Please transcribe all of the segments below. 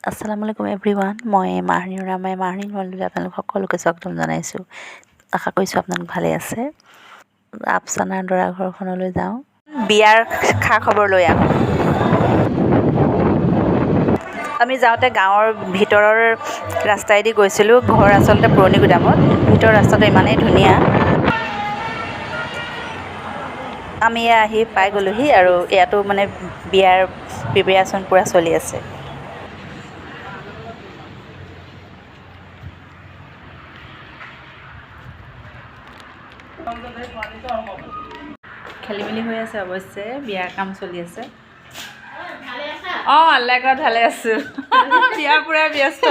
আসসালামু আলাইকুম এভৰিৱান, মই মাহনী ৰামাই মাহনী ৱৰ্ল্ডলৈ আপোনালোক সকলোকে স্বাগতম জনাইছোঁ। আশা কৰিছোঁ আপোনালোক ভালে আছে। আফচানাৰ দৰা ঘৰখনলৈ যাওঁ, বিয়াৰ খা খবৰ লৈ আহোঁ। আমি যাওঁতে গাঁৱৰ ভিতৰৰ ৰাস্তাইদি গৈছিলোঁ। ঘৰ আচলতে পুৰণি গুদামত। ভিতৰৰ ৰাস্তাটো ইমানেই ধুনীয়া। আমি এয়া আহি পাই গ'লোহি আৰু ইয়াতো মানে বিয়াৰ প্ৰিপেৰেশ্যন পূৰা চলি আছে। খেলি মেলি হৈ আছে অৱশ্যে, বিয়াৰ কাম চলি আছে। অঁ, আল্লাহ ঘৰত ভালে আছোঁ। বিয়া পূৰা ব্যস্ত।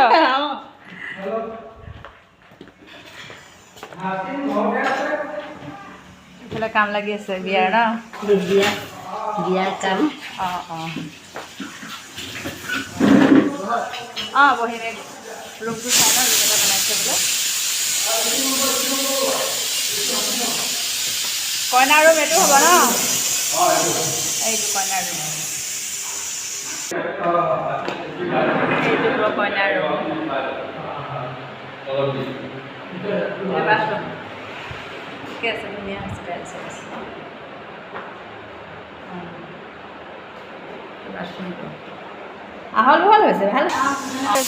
এইফালে কাম লাগি আছে বিয়াৰ ন? বিয়া বিয়াৰ কাম। অঁ অঁ অঁ বহিম। এই ৰুমটো চাই ন, ৰুম এটা বনাইছে বোলে। কইনাৰ ৰুম এইটো হ'ব ন? এইটো কইনাৰ ৰুম, এইটো হ'ব কইনাৰ ৰুম। বাথৰুম ঠিকে আছে, ধুনীয়া হৈছে। টাইলছ আছে বাথৰুমটো, আহল বহল হৈছে, ভাল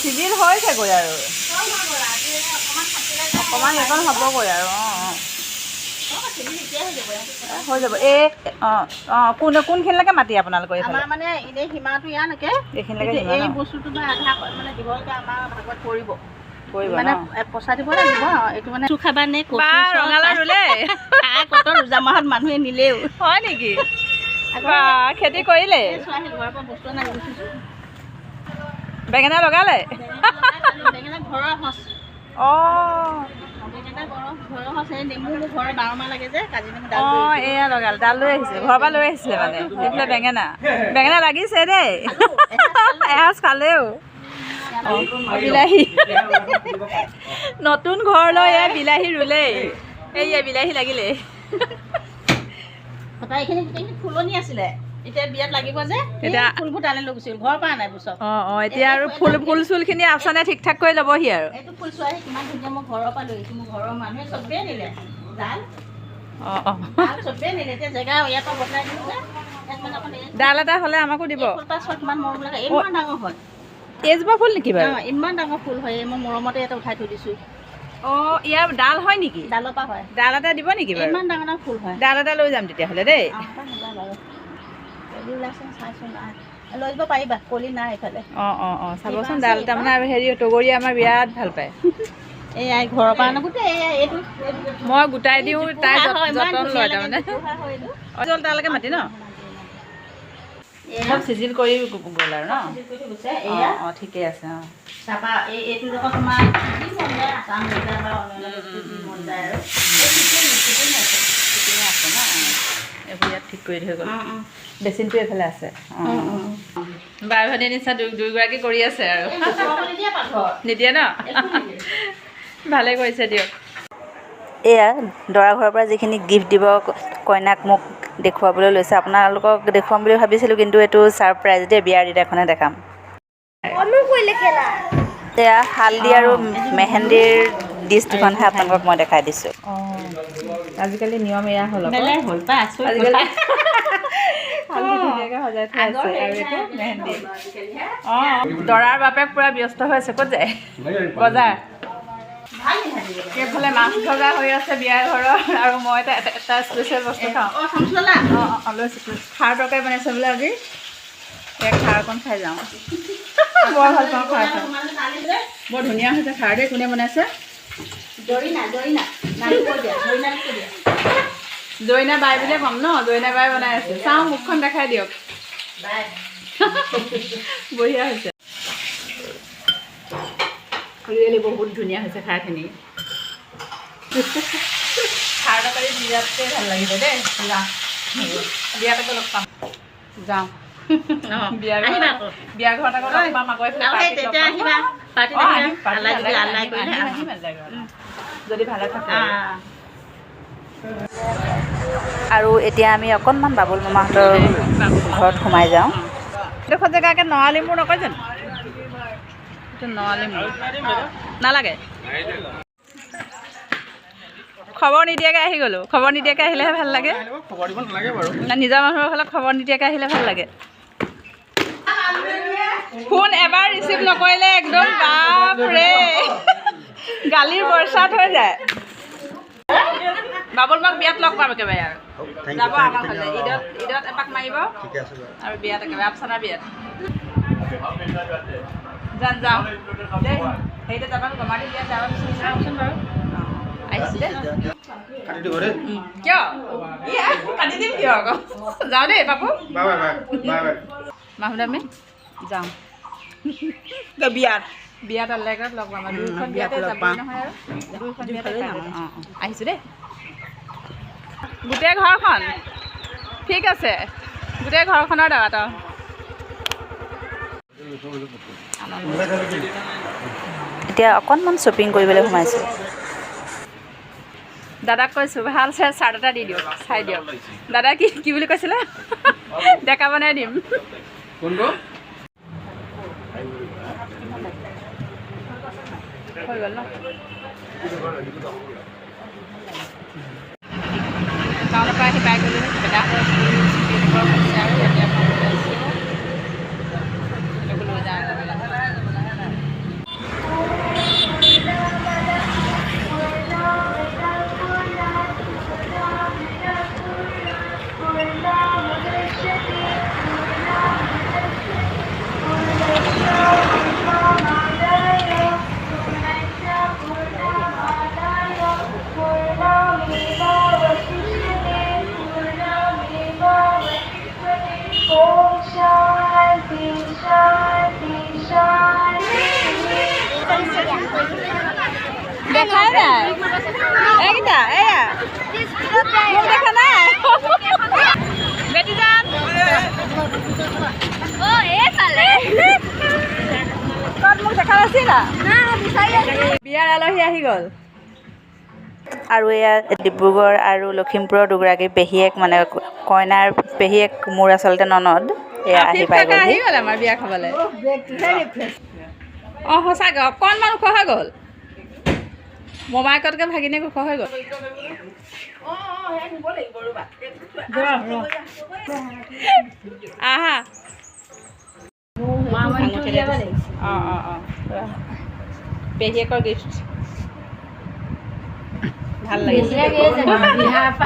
চিজিল হৈছেগৈ আৰু অকণমান সেইকণ হ'বগৈ আৰু। অঁ অঁ হৈ যাব। এই অঁ অঁ কোন কোনখিনিলৈকে মাতি আপোনালোকৰ এইফালে? আমাৰ মানে এনেই সীমাটো ইয়ালৈকে। এইখিনিলৈকে কিন্তু সীমা এই ন? বস্তুটো বা আধা মানে দীঘলকে আমাৰ ভাগত পৰিব। পৰিব মানে ন? পচা দিব লাগিব। এইটো মানে কচু খাবা নে? কচু বা চব ৰঙালাও ৰুলে? খাই কত ৰোজা মাহত মানুহে নিলেও। হয় নেকি? আকৌ বা খেতি কৰিলে? এই চোৱা, আহিল ঘৰৰ পৰা বস্তু অনা গুচিছো। বেঙেনা লগালে? বেঙেনা ঘৰৰ সঁচ। অঁ। বেঙেনা ঘৰৰ সঁচ। এই নেমু মোৰ ঘৰৰ 12 মাহ লাগে যে, কাজি নেমু ডাল। অঁ, এয়া লগালে, ডাল লৈ আহিছে, ঘৰৰ পৰা লৈ আহিছিলে মানে। এইফালে বেঙেনা, বেঙেনা লাগিছে দেই, এসাঁজ খালেও। অঁ, বিলাহী, নতুন ঘৰ লৈ এয়া বিলাহী ৰুলেই, এইয়া বিলাহী লাগিলে। তাৰপৰা এইখিনি গোটেইখিনি ফুলনি আছিলে, এতিয়া বিয়াত লাগিব যে এতিয়া ফুলবোৰ তালৈ লৈ গুচি গ'ল, ঘৰৰ পৰা নাই চব। অঁ অঁ এতিয়া আৰু ফুল ফুল চুলখিনি আফচানে ঠিক ঠাক কৰি ল'বহি আৰু। এইটো ফুল চোৱাহি কিমান ধুনীয়া, মই ঘৰৰ পৰা লৈ আহিছোঁ। মোৰ ঘৰৰ মানুহে চবেই নিলে ডাল। অঁ অঁ ডাল চবেই নিলে। এতিয়া জেগা ইয়াৰ পৰা বদলাই দিলোঁ যে, ইয়াত মানে অকণ এই ডাল এটা হ'লে আমাকো দিব। এই ফুলপাহ চোৱা কিমান মৰম লাগে, ইমান ডাঙৰ হয়। এইজোপা ফুল নেকি বাৰু? অঁ, ইমান ডাঙৰ ফুল হয়। এই মই মৰমতে ইয়াতে উঠাই থৈ দিছোঁ। অঁ, ইয়াৰ ডাল হয় নেকি? ডালৰ পৰা হয়। ডাল এটা দিব নেকি বাৰু? ইমান ডাঙৰ ডাঙৰ ফুল হয়। ডাল এটা লৈ যাম তেতিয়াহ'লে দেই। আমাৰ পৰা নোলায় বাৰু। কলি ওলাইছে, চাইছোঁ, নাই। লৈ যাব পাৰিবা, কলি নাই এইফালে। অঁ অঁ অঁ চাবচোন কিবা ডাল আছে। তাৰমানে আৰু হেৰি তগৰি আমাৰ বিৰাট ভাল পায়। এই ঘৰৰ পৰা আনো গোটেই এই এইটো মই গোটাই দিওঁ, তাই জোপোহা হয়, ইমান যতন ধুনীয়া লয় লাগে, তাৰমানে। জোপোহা হয় এইটো। অঁ, তালৈকে মাতি ন, চব চিজিল কৰি গ'ল আৰু ন? চিজিল কৰি থৈ গৈছে। অঁ। এয়া। অঁ, ঠিকেই আছে, অঁ। তাৰপৰা এই এইটো লগত তোমাৰ যি মন যায়, আচাৰ মন যায় বা অন্য বস্তু যি মন যায় আৰু। এই ফিটিং আছে। ঠিকেই আছে ন? অঁ, এইবোৰ ইয়াত ঠিক কৰি থৈ গ'ল। অঁ অঁ বেচিনটো এইফালে আছে। অঁ, বাই ভনীৰ নিচিনা দুয়োগৰাকী কৰি আছে আৰু। এই নোখোৱাব নিদিয়ে পাকঘৰত। নিদিয়ে ন? একো নিদিয়ে। ভালে কৰিছে দিয়ক। এয়া দৰা ঘৰৰ পৰা যিখিনি গিফ্ট দিব কইনাক, মোক দেখুৱাবলৈ লৈছে। আপোনালোকক দেখুৱাম বুলি ভাবিছিলোঁ, কিন্তু এইটো ছাৰপ্ৰাইজ দেই, বিয়াৰ দিনাখনে দেখাম। এয়া হালধি আৰু মেহেন্দিৰ ডিছ দুখনহে আপোনালোকক মই দেখাই দিছোঁ। আজিকালি নিয়ম এয়া হ'ল। বেলেগ হ'ল পাই আচৰিত। আজিকালি কথা। হালধি ধুনীয়াকৈ সজাই থোৱা আগৰ আছে আৰু হেৰি এইটো নাই, মেহেন্দি। আজিকালিহে। অঁ, দৰাৰ বাপেক পূৰা ব্যস্ত হৈ আছে। ক'ত যায়? বজাৰ। ভাল নি ভাজিবলৈ? এইফালে মাছ ভজা হৈ আছে বিয়াৰ ঘৰৰ আৰু মই এটা স্পেচিয়েল বস্তু খাওঁ। অঁ, চামুচ ল'লা? অঁ অঁ লৈছোঁ লৈছোঁ। খাৰ তৰকাৰী বনাইছে বোলে আজি। এই খাৰ অকণ খাই যাওঁ। বৰ ভাল পাওঁ খাৰ খাই। সোমালে তালি যে। বৰ ধুনীয়া হৈছে খাৰ দেই। কোনে বনাইছে? জৰিনা, জৰিনা নামটো কৈ দিয়া, জৰিনা কৈ দিয়া। জইনা বাই বুলিয়ে ক'ম ন? জইনা বাই বনাই আছে। চাওঁ, মুখখন দেখাই দিয়ক। বাই। বঢ়িয়া হৈছে, ৰিয়েলি বহুত ধুনীয়া হৈছে খাৰখিনি। খাৰ তৰকাৰী বিৰাটেই ভাল লাগিছে দেই। যাওঁ, বিয়াত আকৌ লগ পাম। যাওঁ। অঁ, বিয়া আহিবা ঘৰত আকৌ। বিয়া ঘৰত আকৌ লগ পাম আকৌ এইফালে আৰু সেই পাৰ্টিত লগ তেতিয়া পাম। আহিবা, পাৰ্টিত অঁ, আহিবা। আহিম, পাৰ্টিত আলাই যদি আহিম, আলাই আহিম, কৰিলে আহিম, আহিম আলাই ঘৰত। যদি ভালে থাকে। আৰু এতিয়া আমি অকণমান বাবুল মামাহঁতৰ ঘৰত সোমাই যাওঁ। এইডোখৰ জেগাকে নৰালি মোৰ নকয় জানো? এইটো নআলি মূৰ নালাগে। খবৰ নিদিয়াকৈ আহি গ'লোঁ। খবৰ নিদিয়াকৈ আহিলেহে ভাল লাগে। খবৰ দিব নালাগে বাৰু। না, নিজৰ মানুহৰ ঘৰত খবৰ নিদিয়াকৈ আহিলে ভাল লাগে। ফোন এবাৰ ৰিচিভ নকৰিলে একদম বাপৰে, গালিৰ বৰ্ষাত হৈ যায়। বাবুল মাক বিয়াত লগ পাম একেবাৰে আৰু। Thank. যাব আমাৰ ঘৰলৈ ঈদত। ঈদত এপাক মাৰিব। ঠিকে আছে বাৰু। আৰু বিয়াত একেবাৰে, আফচানাৰ বিয়াত যাম। যাওঁ দেই। হেৰিতে যাবা, গমাৰি বিয়াত যাবা। চাওকচোন বাৰু। অঁ, আহিছোঁ দেই। কাটি দিব দেই। কিয়? ইয়া, কাটি দিম কিয় আকৌ? যাওঁ দেই Papu. Bye bye bye bye bye. Mahmud, আমি যাওঁ। বিয়াত। বিয়াত আল্লাহ লগ পাম আৰু। দুয়োখন বিয়াত বিয়াতে লগ যাবই পাম। নহয় আৰু দুয়োখন বিয়াতে যাম। অঁ অঁ আহিছোঁ দেই। গোটেই ঘৰখন ঠিক আছে, গোটেই ঘৰখনৰ দাৱাত। অঁ। এতিয়া অকণমান শ্বপিং কৰিবলৈ সোমাইছোঁ। দাদাক কৈছোঁ, ভাল চাই চাৰ্ট এটা দি দিয়ক, চাই দিয়ক। দাদা কি কি বুলি কৈছিলে? ডেকা বনাই দিম। কোনটো? হৈ গ'ল ন? টাউনৰ পৰা আহি পাই গ'লোঁ। দাদাহঁতৰ স্কুল ছুটি দিব হৈছে আৰু এতিয়া মই গৈ আছোঁ। সিহঁতকো লৈ যাওঁ একেবাৰে। ॐ शान्ति शान्ति शान्ति। দেখাই নাই এইকেইটা। এয়া মোক দেখা নাই বেটিজান। এইফালে। ক'ত মোক দেখা নাছিলা? বিয়াৰ আলহী আহি গ'ল। আৰু এয়া ডিব্ৰুগড় আৰু লখিমপুৰৰ দুগৰাকী পেহীয়েক, মানে কইনাৰ পেহীয়েক, মোৰ আচলতে ননদ, এয়া আহি আফিফ পাই কাকা গ'লহি। আহি গ'ল আমাৰ বিয়া খাবলৈ। অঁ, সঁচাকৈ অকণমান ওখ হৈ গ'ল। মোমায়েকতকৈ ভাগিনীয়েক ওখ হৈ গ'ল। আহা, অঁ অঁ অঁ পেহীয়েকৰ গিফ্ট ভাল লাগিছে।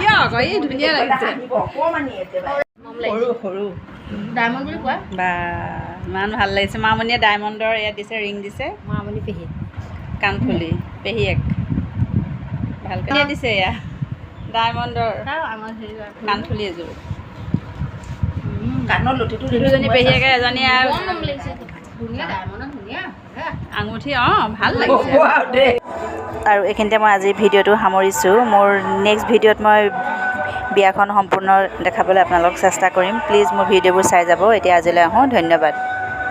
কিয় আকৌ? ই ধুনীয়া লাগিছে। সৰু সৰু। ডায়মণ্ড বুলি কোৱা। বা, ইমান ভাল লাগিছে। মামণিয়ে ডায়মণ্ডৰ ইয়াত দিছে, ৰিং দিছে। মামণি পেহী। কাণফুলি পেহীয়েক ভালকৈ দিছে। এয়া ডায়মণ্ডৰ আমাৰ হেৰি। কাণফুলি এযোৰ। কাণৰ লুটিটো। দুজনী পেহীয়েকে, এজনীয়ে মৰম লাগিছে। ধুনীয়া ডায়মণ্ডত, ধুনীয়া। আঙুঠি। অঁ, ভাল লাগিছে। আৰু এইখিনিতে মই আজিৰ ভিডিঅ'টো সামৰিছোঁ। মোৰ নেক্সট ভিডিঅ'ত মই বিয়াখন সম্পূৰ্ণ দেখাবলৈ আপোনালোকক চেষ্টা কৰিম। প্লিজ মোৰ ভিডিঅ'বোৰ চাই যাব। এতিয়া আজিলৈ আহোঁ, ধন্যবাদ।